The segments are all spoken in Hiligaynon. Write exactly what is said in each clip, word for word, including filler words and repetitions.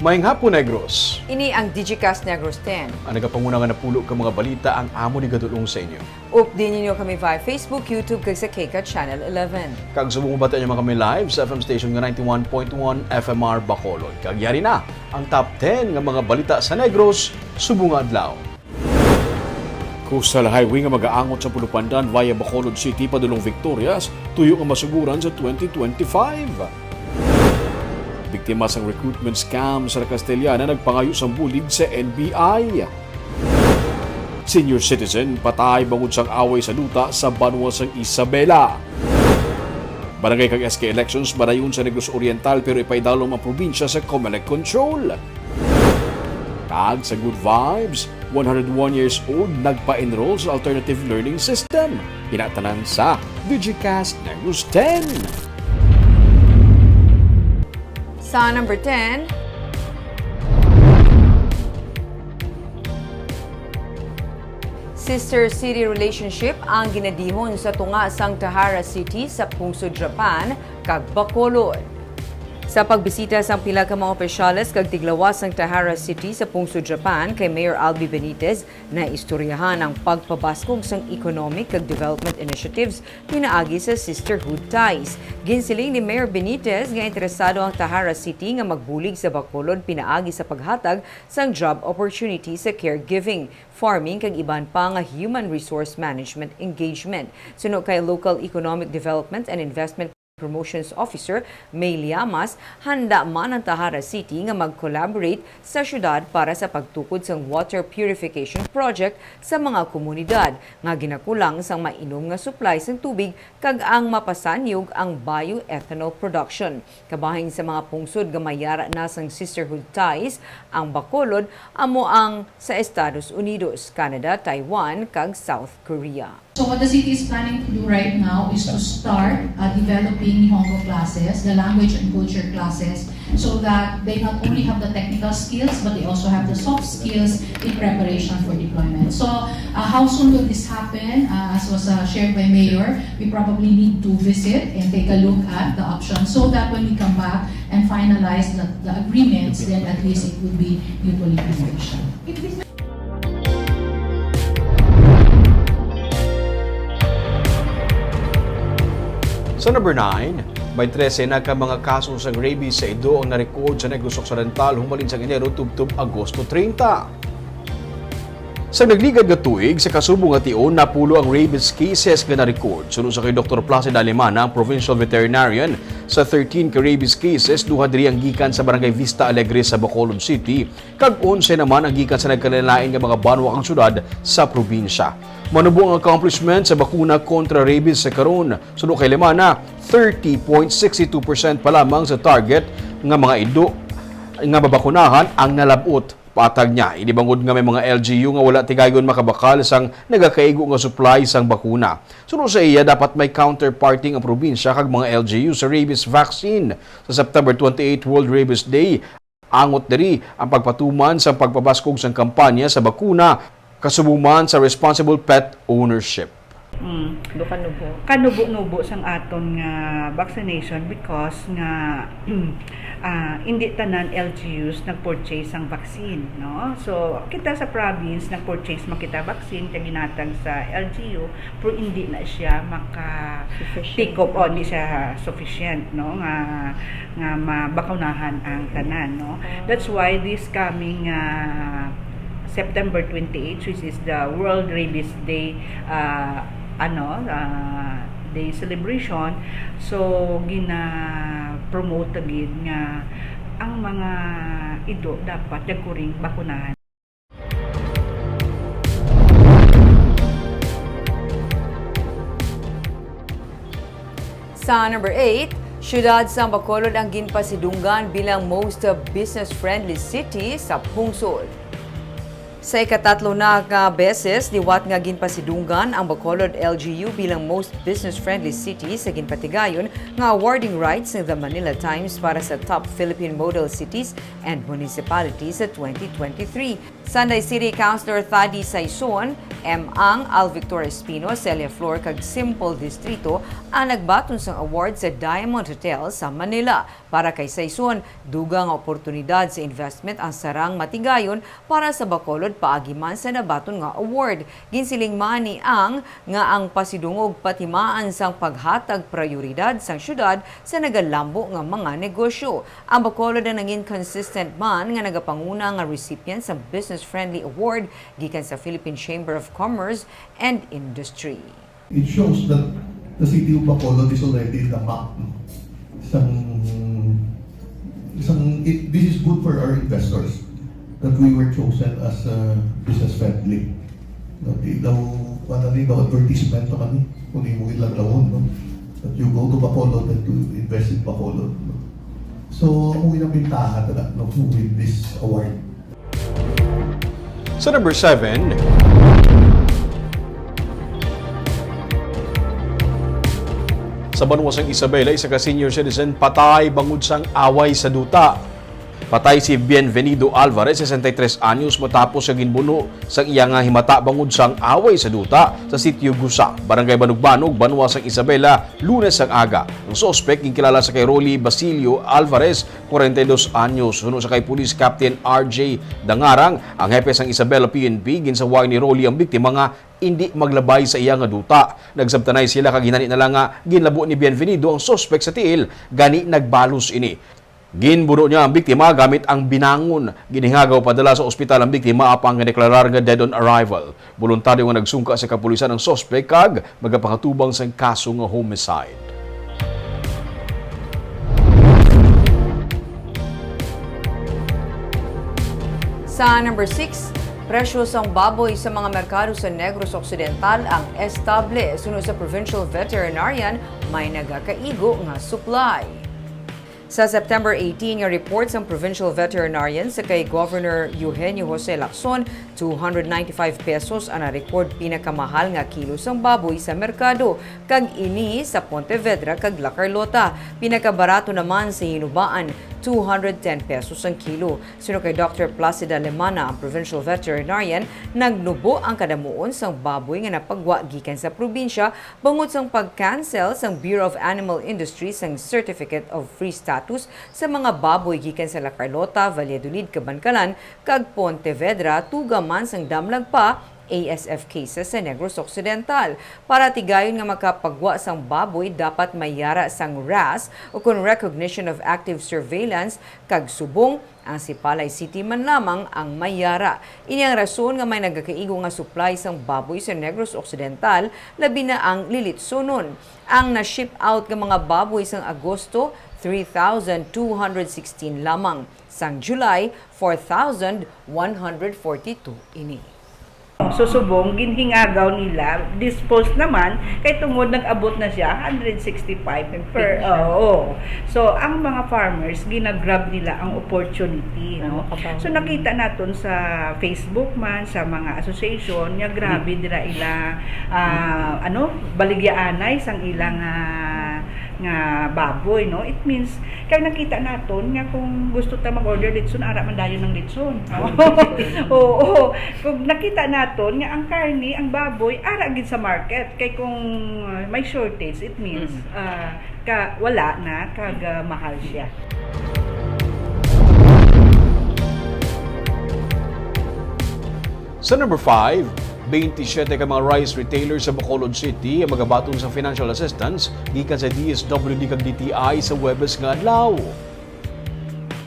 Maayong hapon, Negros. Ini ang Digicast Negros ten. Ang nagapanguna nga napulo ka mga balita ang amo ni gadulong sa inyo. Updi ninyo kami via Facebook, YouTube, kag sa KCAT Channel eleven. Kag subong mabatian nyo man kami live sa F M station nga ninety-one point one F M R Bacolod. Kag yari na ang top ten nga mga balita sa Negros subong nga adlaw. Coastal Highway nga magaangot sa Pulupandan via Bacolod City padulong Victorias, tuyo nga masuguran sa twenty twenty-five. Biktima sang recruitment scam sa Castellana nagpangayo sang bulig sa N B I. Senior citizen patay bangod sang away sa duta sa banwa sang Isabela. Barangay kag S K elections madayon sa Negros Oriental pero ipaidalom ang probinsya sa Comelec control. Kag sa Good Vibes, one hundred one years old nagpa-enroll sa alternative learning system. Ina tanan sa Digicast News ten. Sa number ten, Sister City Relationship ang ginadihon sa tunga sang Tahara City sa pungsod Japan kag Bacolod. Sa pagbisita sang pila ka mga opisyales kag tiglawas sang Tahara City sa pungsod Japan kay Mayor Albee Benitez, naistoryahan ang pagpabaskog sang economic kag development initiatives pinaagi sa sisterhood ties. Ginsiling ni Mayor Benitez nga interesado ang Tahara City nga magbulig sa Bacolod pinaagi sa paghatag sang job opportunity sa caregiving, farming kag iban pa nga human resource management engagement. Suno kay Local Economic Development and Investment Promotions Officer May Liamas, handa man ang Tahara City nga mag-collaborate sa syudad para sa pagtukod sang water purification project sa mga komunidad nga ginakulang sang mainom nga supply sang tubig kag ang mapasanyog ang bioethanol production. Kabahin sa mga pungsod nga may yara na sang sisterhood ties, ang Bacolod amo ang sa Estados Unidos, Canada, Taiwan, kag South Korea. So what the city is planning to do right now is to start uh, developing Nihongo classes, the language and culture classes, so that they not only have the technical skills, but they also have the soft skills in preparation for deployment. So uh, how soon will this happen? Uh, as was uh, shared by Mayor, we probably need to visit and take a look at the options so that when we come back and finalize the, the agreements, then at least it would be mutually beneficial. Sa number nine, may trese na ka mga kaso sang rabies sa ido ang na-record sa Negros Occidental humalin sang Enero tubtob Agosto treinta. Sa nagligad nga tuig, sa kasubo nga tion, napulo ang rabies cases nga na-record. Suno sa kay Doktor Placid Alemana, ang provincial veterinarian, sa thirteen ka rabies cases, duha diri ang gikan sa Barangay Vista Alegre sa Bacolod City, kag onse naman ang gikan sa nagkalainlain nga mga banwa kag syudad sa probinsya. Manubo ang accomplishment sa bakuna kontra rabies sa karon. Suno kay Alemana, thirty point six two percent pa lamang sa target nga mga ido nga mabakunahan ang nalab-ot. Patag niya, ini bangod nga may mga L G U nga wala tigayon makabakal sang nagakaigo nga supply sang bakuna. Suno sa iya, dapat may counterparting ang probinsya kag mga L G U sa rabies vaccine. Sa September twenty-eight, World Rabies Day, angot diri ang pagpatuman sang pagpabaskog sang kampanya sa bakuna, kasubo man sa responsible pet ownership. Mm, do kanubo. Kanubo-nubo sang aton nga vaccination because nga ah, indi tanan L G Us nag-purchase sang vaccine, no? So, kita sa province nag-purchase man kita vaccine kay ginatag sa L G U, pero indi na siya maka take up o hindi siya sufficient, no? Nga nga mabakunahan ang tanan, no? That's why this coming ah, September twenty-eight, which is the World Rabies Day, ah, ano, ah, Day celebration, so gina-promote ta gid nga ang mga ido dapat yagkuring bakunahan. Sa number eight, siyudad sang Bacolod ang ginpasidunggan bilang most business-friendly city sa pungsod. Sa ikatatlo na nga beses liwat nga ginpasidunggan ang Bacolod L G U bilang most business-friendly city sa ginpatigayon nga awarding rights ng The Manila Times para sa Top Philippine Model Cities and Municipalities sa twenty twenty-three. Sanday City Councilor Thady Saison, M. Ang, Al Victor Espino, Celia Flor, kag Simple Distrito ang nagbaton sang award sa Diamond Hotel sa Manila. Para kay Saison, dugang nga oportunidad sa investment ang sarang matigayon para sa Bacolod paagi man sa nabaton nga award. Ginsiling man ni Ang nga ang pasidungog patimaan sang paghatag prioridad sang syudad sa nagalambo nga mga negosyo. Ang Bacolod ang nangin consistent man nga nagapanguna nga recipient sang Business Friendly Award gikan sa Philippine Chamber of Commerce and Industry. It shows that the city of Bacolod is already in the map, no? Isang, isang, it, this is good for our investors that we were chosen as, uh, business friendly. Di daw, ano ni daw, advertisement naman ni, kung imo ilang taon, no? That you go to Bacolod and to invest in Bacolod, no? So, amo ang bintaha talaga, no, with this award. Sa number seven, sa banwa sang Isabela, isa ka senior citizen patay bangod sang away sa duta. Patay si Bienvenido Alvarez, sesenta y tres anyos, matapos sa ginbuno sang iya nga himata bangod sang away sa duta sa Sitio Gusa, Barangay Banugbanog, banwa sang Isabela, Lunes sang aga. Ang suspek ginkilala sa kay Rolly Basilio Alvarez, kwarenta y dos anyos. Suno sa kay Police Captain R J Dangarang, ang hepe sang Isabela P N P, ginsaway ni Rolly ang biktima nga indi maglabay sa iya nga duta. Nagsabtanay sila kag hinani na lang nga ginlabo ni Bienvenido ang suspek sa tiil, gani nagbalos ini. Ginbuno niya ang biktima gamit ang binangon. Ginhingagaw padala sa ospital ang biktima apang gideklarar nga dead on arrival. Boluntaryo nga nagsungka sa kapulisan ang suspek kag magapangatubang sang kaso nga homicide. Sa number six, presyo sang baboy sa mga merkado sa Negros Occidental ang estable. Suno sa provincial veterinarian, may nagakaigo nga supply. Sa September eighteen nga report sang provincial veterinarian sa kay Governor Eugenio Jose Lacson, two hundred ninety-five pesos ang na-record pinakamahal nga kilo sang baboy sa merkado, kag ini sa Pontevedra kag La Carlota. Pinakabarato naman sa Hinubaan, two hundred ten pesos ang kilo. Suno kay Doctor Placida Lemana, ang provincial veterinarian, nagnubo ang kadamuon sang baboy nga napagwa gikan sa probinsya bangod sang pag-cancel sang Bureau of Animal Industry sang Certificate of Free Status sa mga baboy gikan sa La Carlota, Valladolid, Kabankalan, kag Pontevedra, tuga man sang damlag pa A S F cases sa Negros Occidental. Para tigayon nga makapagwa sang baboy, dapat may yara sang RAS, o kon Recognition of Active Surveillance, kag subong ang Sipalay City man lamang ang may yara. Ini ang rason nga may nagakaigo nga supply sang baboy sa Negros Occidental, labi na ang lilitsonon. Ang na-ship out nga mga baboy sang Agosto, three thousand two hundred sixteen lamang. Sang July, four thousand one hundred forty-two ini. So, subong, ginhingagaw nila, dispose naman, kay tungod nag-abot na siya, hundred sixty-five per, oo. So, ang mga farmers, ginagrab nila ang opportunity, no? So, nakita naton sa Facebook man, sa mga association, nga grabe dira ila, ah, ano, baligyaanay sang ilang, ah, nga baboy, no? It means, kay nakita naton nga kung gusto ta mag-order litson, ara man dayon ang litson. Oo. Kung nakita naton nga ang karni, ang baboy, ara gid sa market. Kay kung, uh, may shortage, it means, uh, ka, wala na, kag, uh, mahal siya. Sa number five, twenty-seven ka mga rice retailers sa Bacolod City ang magabaton sa financial assistance gikan sa D S W D kag D T I sa Huwebes nga adlaw.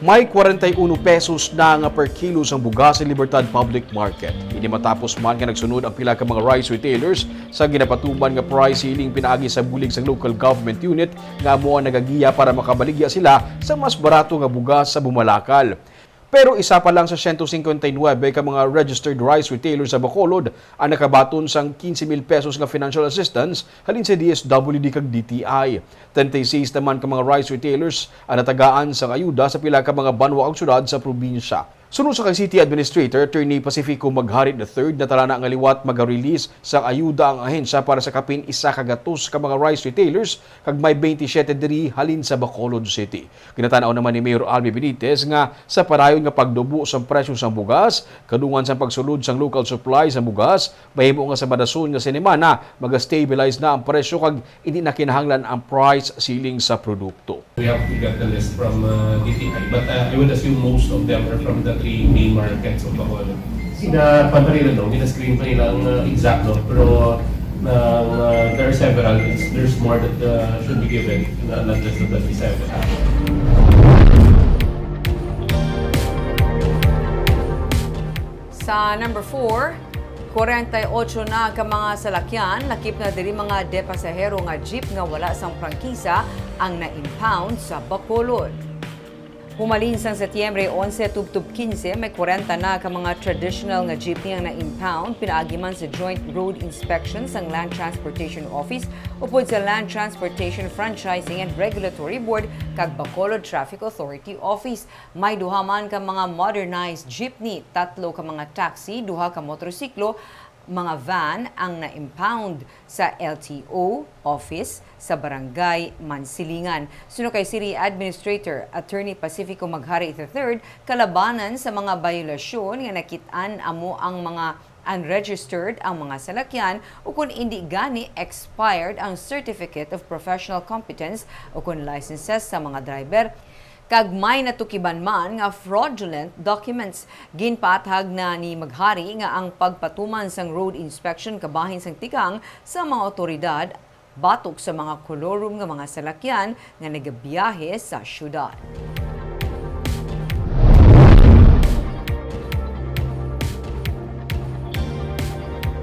May kwarenta y uno pesos na nga per kilo sang bugas sa Libertad Public Market. Ini matapos man nga nagsunod ang pila ka mga rice retailers sa ginapatuman nga price ceiling pinaagi sa bulig sang local government unit nga amo ang nagagiya para makabaligya sila sa mas barato nga bugas sa bumalakal. Pero isa pa lang sa siyento singkwenta y nuwebe ka mga registered rice retailers sa Bacolod ang nakabaton sang quince mil pesos nga financial assistance halin sa D S W D kag D T I. Treinta y seis naman ka mga rice retailers ang natagaan sang ayuda sa pila ka mga banwa kag syudad sa probinsya. Suno sa kay City Administrator Attorney Pacifico Maghari the third, natalana nga liwat maga-release sang ayuda ang ahensya para sa kapin isa ka gatos ka mga rice retailers kag may twenty-seven diri halin sa Bacolod City. Ginatan-aw naman ni Mayor Albi Benitez nga sa padayon nga pagdubo sang presyo sang bugas, kadungan sang pagsulod sang local supply sang bugas, mahimo nga sa madason nga sinimana maga-stabilize na ang presyo kag hindi na kinahanglan ang price ceiling sa produkto. We have to get the list from, uh, D T I, but, uh, I would assume most of them are from the three main markets of Bacolod. Gina-, kwan pa nila, no? Gina-screen pa nila ang, uh, exact, no? Pero, uh, uh, there are several. It's, there's more that, uh, should be given, na, not just the twenty-seven. Sa number four, kwarenta y ocho na ka mga salakyan, lakip na diri mga de pasahero nga jeep nga wala sang prangkisa ang na-impound sa Bacolod. Humalin sang Setyembre onse tubtob quince, may kwarenta na ka mga traditional nga jeepney ang na-impound pinaagi man sa joint road inspection sang Land Transportation Office upod sa Land Transportation Franchising and Regulatory Board kag Bacolod Traffic Authority Office. May duha man ka mga modernized jeepney, tatlo ka mga taxi, duha ka motorsiklo, mga van ang na-impound sa L T O office sa Barangay Mansilingan. Suno kay City Administrator Attorney Pacifico Maghari the third, kalabanan sa mga bayolasyon nga nakit-an amo ang mga unregistered ang mga salakyan, o kon indi gani, expired ang Certificate of Professional Competence o kon licenses sa mga driver, kag may natukiban man nga fraudulent documents. Ginpaathag na ni Maghari nga ang pagpatuman sang road inspection kabahin sang tikang sa mga awtoridad batok sa mga kolorum nga mga salakyan nga nagabiyahe sa syudad.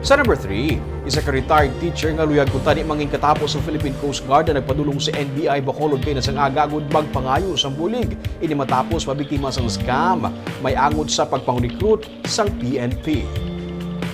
Sa number three, isa ka retired teacher nga luyag kuntani mangin katapos sa Philippine Coast Guard ang nagpadulong sa N B I Bacolod kay sang aga agud magpangayo sang bulig. Ini matapos mabiktima sang scam, may angot sa pagpang-recruit sang P N P.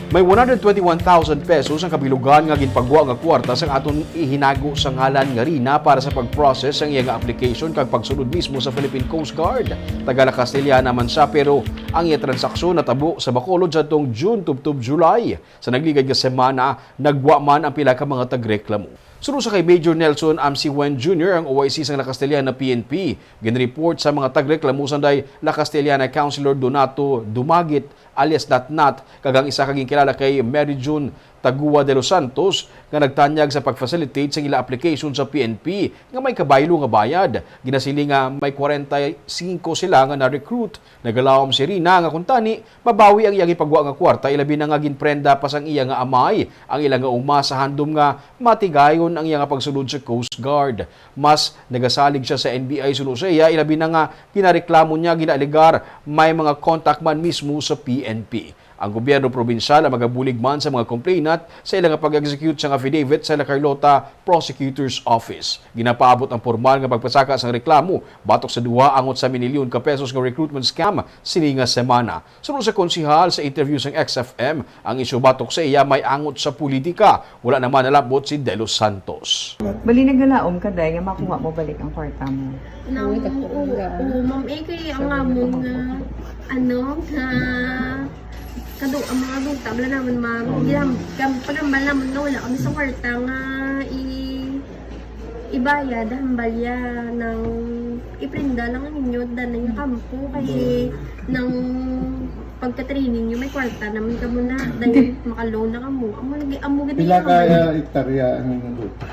May one hundred twenty-one thousand pesos ang kabilugan nga ginpagwa nga kwarta sang aton ihinago sa ngalan nga Rina para sa pag-process sang iya nga application kag pagsulod mismo sa Philippine Coast Guard. Taga La Castellana man siya, pero ang iya transaksyon natabo sa Bacolod sadtong June tubtob July. Sa nagligad nga semana, nagwa man ang pila ka mga tagreklamo. Suno sa kay Major Nelson Amsiwen Junior, ang O I C sang La Castellana P N P, ginreport sa mga tagreklamo sanday La Castellana Councilor Donato Dumagit alias Natnat, kag ang isa ka ginkilala kay Mary June Tagua de los Santos, nga nagtanyag sa pag-facilitate sang ila application sa P N P nga may kabaylo nga bayad. Ginasiling nga may kwarenta y singko sila nga na-recruit. Nagalawom si Rina nga kuntani mabawi ang iya gipagwa nga kwarta, ilabi na nga ginprenda pa sang iya nga amay ang ila nga uma sa handom nga matigayon ang iya nga pagsulod sa Coast Guard. Mas nagasalig siya sa N B I suno sa iya, ilabi na nga ginareklamo niya, ginaalegar may mga contact man mismo sa P N P. Ang gobyerno probinsyal ang magabulig man sa mga complainant sa ila nga pag-execute sang affidavit sa La Carlota Prosecutor's Office. Ginapaabot ang pormal nga pagpasaka sang reklamo batok sa duha angot sa minilyon ka pesos nga recruitment scam sini nga semana. Suno sa konsehal sa interview sang X F M, ang isyu batok sa iya may angot sa politika. Wala naman nalabot si De Los Santos. Bali, nagalaom ka, day, nga makuha mo balik ang kwarta mo? Nang, Uy, oo, dako, oo, ma'am. Eh, kay ang amon nga, ano, nga, kadu-, ang mga duta, wala naman, ma'am. Ginam-, gam-, pagambal naman nga wala kami sa kwarta nga i-, ibayad, hambal ya, nang iprenda lang ang inyo, danay nga kampo, kay nang pagka-training nyo, may kwarta naman kamo na, dahil maka-loan na kamo. Amo lagi, amo gid Pila ang kaya hektarya ang inyong lupa?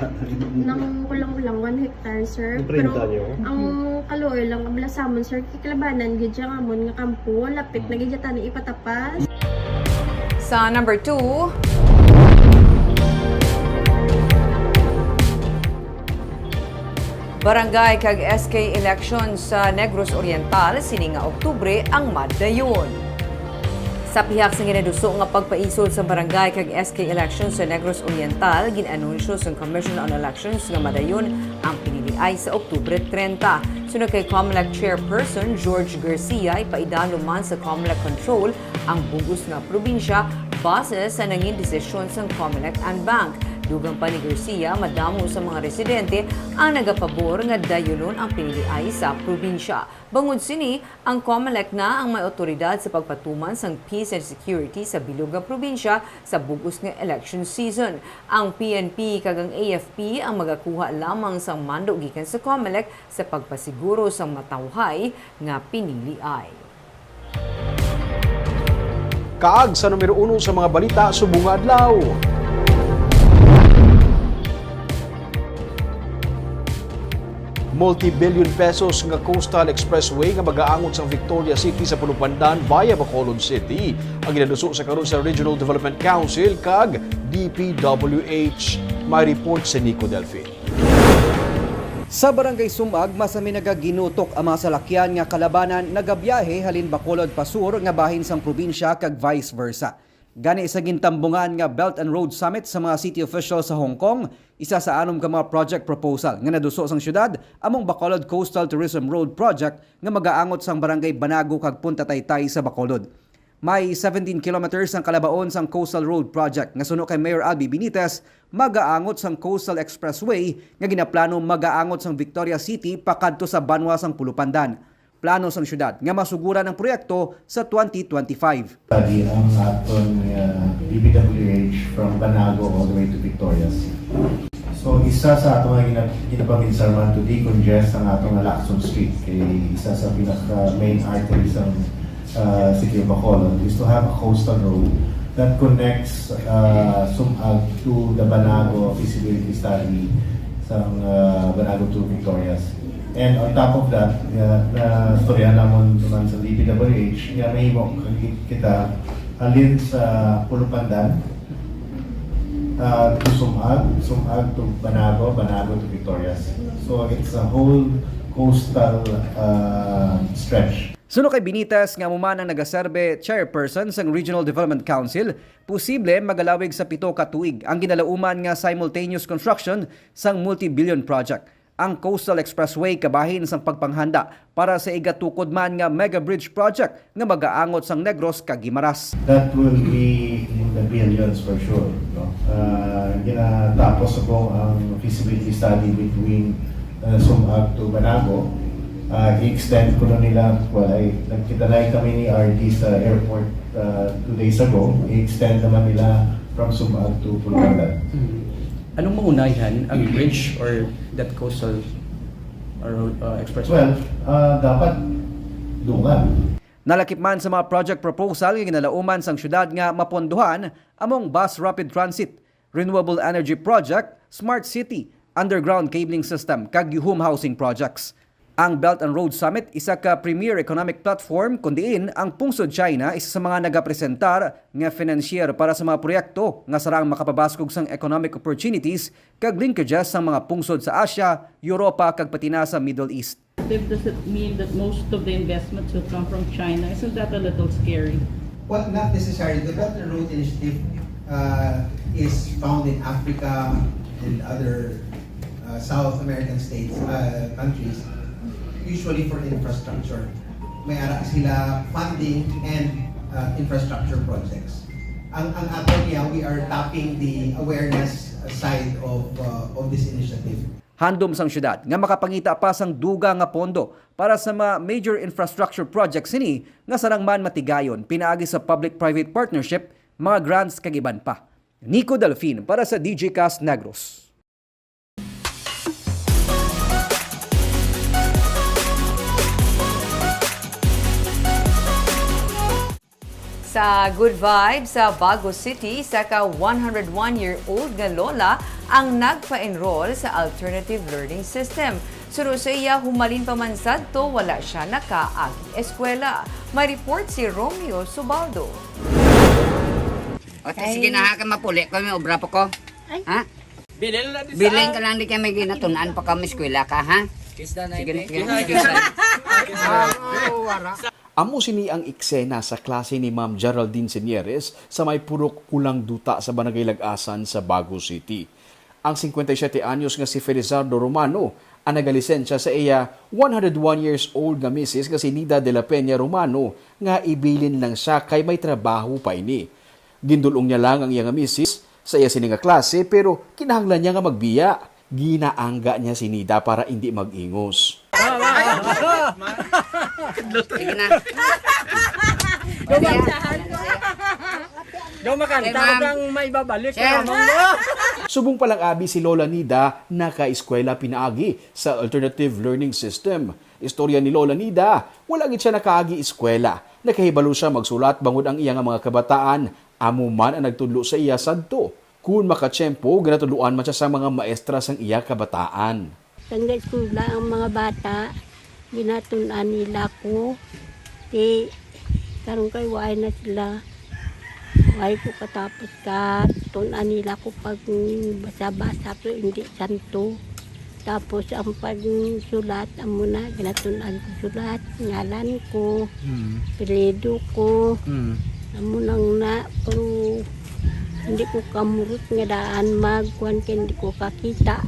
Nang kulang-kulang one hectare, sir. Ang Pero prenta nyo? ang kaluoy lang, kabla sa amon, sir, kikilabanan gid siya nga amon nga kampo. Lapit na gid siya tani ipatapas. Sa number two, barangay kag S K election sa Negros Oriental sini nga Oktubre ang madayon. Sa pihak sa ginaduso nga pagpaisod sa barangay kag S K election sa Negros Oriental, gin-anunsyo sang Commission on Elections nga madayon ang piniliay sa Oktubre trenta. Suno kay Comelec Chairperson George Garcia, ipaidalo man sa Comelec control ang bug-os nga probinsya base sa nangin desisyon sang Comelec and Bank. Dugang pa ni Garcia, madamo sa mga residente ang nagapabor nga dayunon ang piniliay sa probinsya. Bangod sini, ang COMELEC na ang may awtoridad sa pagpatuman sang peace and security sa bilog nga probinsya sa bug-os nga election season. Ang P N P kag ang A F P ang magakuha lamang sang mando gikan sa COMELEC sa pagpasiguro sang matawhay nga piniliay. Kag sa numero uno sa mga balita subong nga adlaw. Multi-billion pesos nga Coastal Expressway nga magaangot sang Victoria City sa Pulupandan via Bacolod City ang ginaduso sa karon sa Regional Development Council kag D P W H. May report si Nico Delfin. Sa Barangay Sumag, masami nagaginutok ang mga salakyan nga kalabanan nagabiyahe halin Bacolod pa sur nga bahin sang probinsya kag vice versa. Gani sa gintambungan nga Belt and Road Summit sa mga city officials sa Hong Kong, isa sa anom ka mga project proposal nga naduso sang syudad among Bacolod Coastal Tourism Road Project nga magaangot sang Barangay Banago kag Punta Taytay sa Bacolod. May seventeen kilometers ang kalabaon sang Coastal Road Project nga suno kay Mayor Albee Benitez, magaangot sang Coastal Expressway nga ginaplano magaangot sang Victoria City pakadto sa banwa sang Pulupandan. Plano sang syudad nga masuguran ang proyekto sa twenty twenty-five. Padi ang aton, uh, D P W H from Banago all the way to Victoria City. So, isa sa ato nga gina-, ginapaminsan man to decongest ang ato nga Lacson Street, kay isa sa pinaka main artery sang, uh, City of Bacolod is to have a coastal road that connects, uh, Sumag to the Banago feasibility study sang, uh, Banago to Victorias. And on top of that, nga, na storyahan namon naman sa D P W H, nga mahimo kita halin sa Pulupandan, uh, to Sumag, Sumag to Banago, Banago to Victorias. So it's a whole coastal, uh, stretch. Suno kay Benitez, nga amo man ang nagaserbe chairperson sang Regional Development Council, posible magalawig sa pito ka tuig ang ginalauman nga simultaneous construction sang multi-billion project. Ang Coastal Expressway kabahin sang pagpanghanda para sa igatukod man nga mega bridge project nga magaangot sang Negros kag Guimaras. That will be in the billions for sure, no? Ah, ginatapos subong ang feasibility study between, uh, Sumag to Banago. Ah, i-extend kuno nila, well, ay, nagkita na kami ni R D sa airport, uh, two days ago. I-extend naman nila from Sumag to Pulpalan. Mm. Anong maunay han, ang bridge or that coastal road, uh, expressway? Well, uh, dapat dungan. Nalakip man sa mga project proposal nga ginalauman sang syudad nga mapondohan among bus rapid transit, renewable energy project, smart city, underground cabling system, kag Yuhum housing projects. Ang Belt and Road Summit isa ka premier economic platform kon diin ang pungsod China isa sa mga nagapresentar nga financier para sa mga proyekto nga sarang makapabaskog sang economic opportunities kag linkages sang mga pungsod sa Asia, Europa, kag pati na sa Middle East. Does it mean that most of the investments will come from China? Isn't that a little scary? Well, not necessarily. The Belt and Road Initiative, uh, is found in Africa and other, uh, South American states, uh, countries, usually for infrastructure. May ara sila funding and, uh, infrastructure projects. Ang, ang ato niya, we are tapping the awareness side of, uh, of this initiative. Handom sang syudad nga makapangita pa sang dugang nga pondo para sa mga major infrastructure projects sini nga sarang man matigayon pinaagi sa public-private partnership, mga grants kag iban pa. Nico Delfin para sa D J Cast Negros. Sa Good Vibes sa Bago City, isa ka one hundred one-year-old nga lola ang nagpa-enroll sa alternative learning system. Suno sa iya, humalin pa man sadto, wala siya nakaagi eskwela. May report si Romeo Subaldo. O, sige na ha, kay mapuli ko, may obra pa ko. Ay. Ha? Bilin na di Bilin sa ka lang, di kay may ginatun-an pa kami eskwela ka, ha? Kiss na, Sige na, Nay, sige na, thank you. Sige na. Ah, wala. Amo sini ang eksena sa klase ni Ma'am Geraldine Senieres sa may Purok Kulang Duta sa Barangay Lag-asan sa Bago City. Ang singkwenta y siyete anyos nga si Felizardo Romano ang nagalisensya sa iya one hundred one years old nga misis nga si Nida de la Peña Romano nga ibilin lang siya kay may trabaho pa ini. Gindul-ong niya lang ang iya nga misis sa iya sini nga klase, pero kinahanglan niya nga magbiya. Ginaangga niya si Nida para indi mag-ingos. Sige na. Daw makanta Kay ma'am. Kang may babalik Sir. Ma'am. Subong pa lang abi si Lola Nida nakaeskwela pinaagi sa alternative learning system. Istorya ni Lola Nida, wala gid siya nakaagi eskwela. Nakahibalo siya magsulat bangod ang iya nga mga kabataan amo man ang nagtudlo sa iya sadto. Kun makatiyempo, ginatudloan man siya sa mga maestra sang iya kabataan. Sang eskwela ang mga bata, ginatun-an nila ko. Ti, karon kay waay na sila. Waay ko katapos ka tun-an nila ko pag basa-basa pero hindi santo. Tapos ang pagsulat, amo na, ginatun-an ko sulat, ngalan ko, Hmm. apelyido ko, Hmm. amo nang na, pero hindi ko kamurot nga daan magkuan kay hindi ko kakita.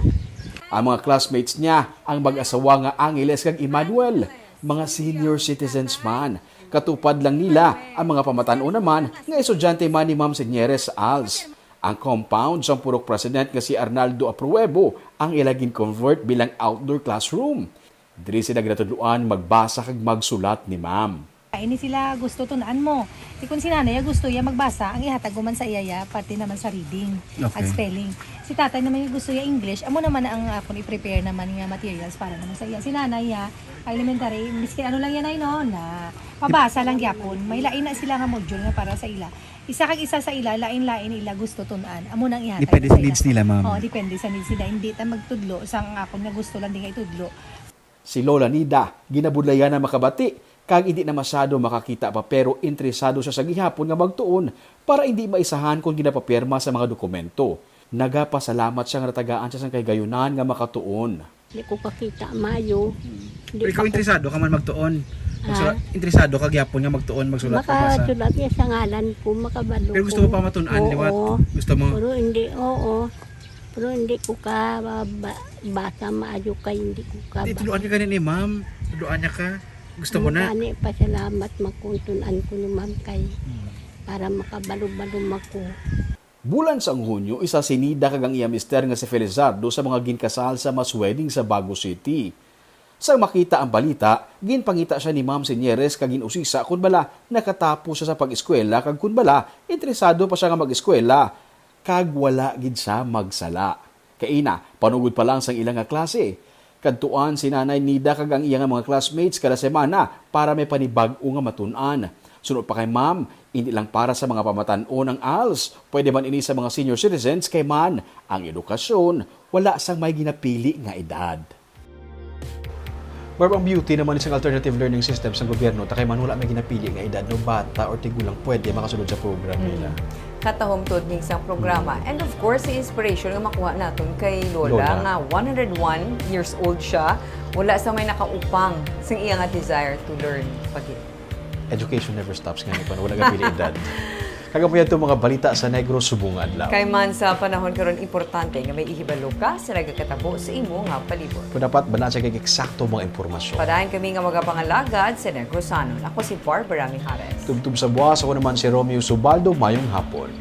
Ang mga classmates niya, ang mag-asawa nga Angeles kag Emmanuel, mga senior citizens man. Katupad lang nila ang mga pamatan-on naman nga estudyante man ni Ma'am Señeres sa ALS. Ang compound sang purok president nga si Arnaldo Apruebo ang ila gin-convert bilang outdoor classroom. Diri sila ginatudloan magbasa kag magsulat ni Ma'am. Ini sila gusto tun-an mo. Ti kun si nanay ya gusto ya magbasa, ang ihatag ko man sa iya ya parte naman sa reading Okay. ag spelling. Si tatay naman ya gusto ya English, amo naman ang akon i-prepare naman nga materials para naman sa iya. Si nanay ya, elementary, miskin ano lang yan ay no, na pabasa lang gyapon. May lain na sila nga module nga para sa ila. Isa kag isa sa ila, lain-lain ila gusto tun-an. Amo nang ihatag Depende ko sa needs nila, ma'am. Oh, depende sa needs nila. Hindi ta magtudlo sang akon nga gusto lang di nga itudlo. Si Lola Nida, ginabudlayan na makabati, kag hindi na masyado makakita pa, pero interesado siya sa gihapon nga magtuon para hindi maisahan kon ginapapirma sa mga dokumento. Nagapasalamat siya nga natagaan siya sang kahigayunan nga makatuon. Di ko kakita mayo. Di Pero ikaw pa ko- interesado ka man magtuon. Magsulat, Ha? interesado ka gyapon nga magtuon, magsulat, magbasa. Makasulat niya sa ngalan ko, makabalo Pero gusto ko. mo pa matun-an, Oo. liwat? Gusto mo? Pero hindi, oo. Pero hindi ko ka ba, ba, basa maayo kay hindi ko ka Di, ba. Tuluan ka gani ni ma'am. Tuluan niya ka. Gusto mo na? Gani, pasalamat makuntun-an ko ni ma'am kay para makabalo-balo ako. Bulan sang Hunyo, isa si Nida kag ang iya mister nga si Felizardo sa mga ginkasal sa mass wedding sa Bago City. Sang makita ang balita, ginpangita siya ni Ma'am Señeres kag gin-usisa kon bala nakatapos siya sa pag-eskwela kag kon bala interesado pa siya nga mag-eskwela, kag wala gid siya magsala. Kaina, panugod pa lang sang ila nga klase. Kadtuan si Nanay Nida kag ang iya nga mga classmates kada semana para may panibag-o nga matun-an. Suno pa kay Ma'am, hindi lang para sa mga pamatan-on ang ALS, pwede man ini sa mga senior citizens kay man ang edukasyon wala sang may ginapili nga edad. Marb, ang beauty naman isang alternative learning system sa gobyerno, ta kay man wala may ginapili nga edad, no, bata or tigulang pwede makasulod sa program nila. Katahom tuod ning isang programa. And of course, ang inspiration nga makuha naton kay Lola, Lola. Nga one hundred one years old siya, wala sa may nakaupang sa iya nga desire to learn pagid. Education never stops nga, pa wala gapili edad. Kag amo yan itong mga balita sa Negros subong adlaw. Kay man sa panahon karon, importante nga may ihibalo ka sa nagakatabo sa imo nga palibot. Kung dapat ba na siya kay eksakto mga impormasyon? Padayon kami nga magapangalagad sa Negrosanon. Ako si Barbara Mijares. Tubtob sa buwas, ako naman si Romeo Subaldo. Mayong hapon.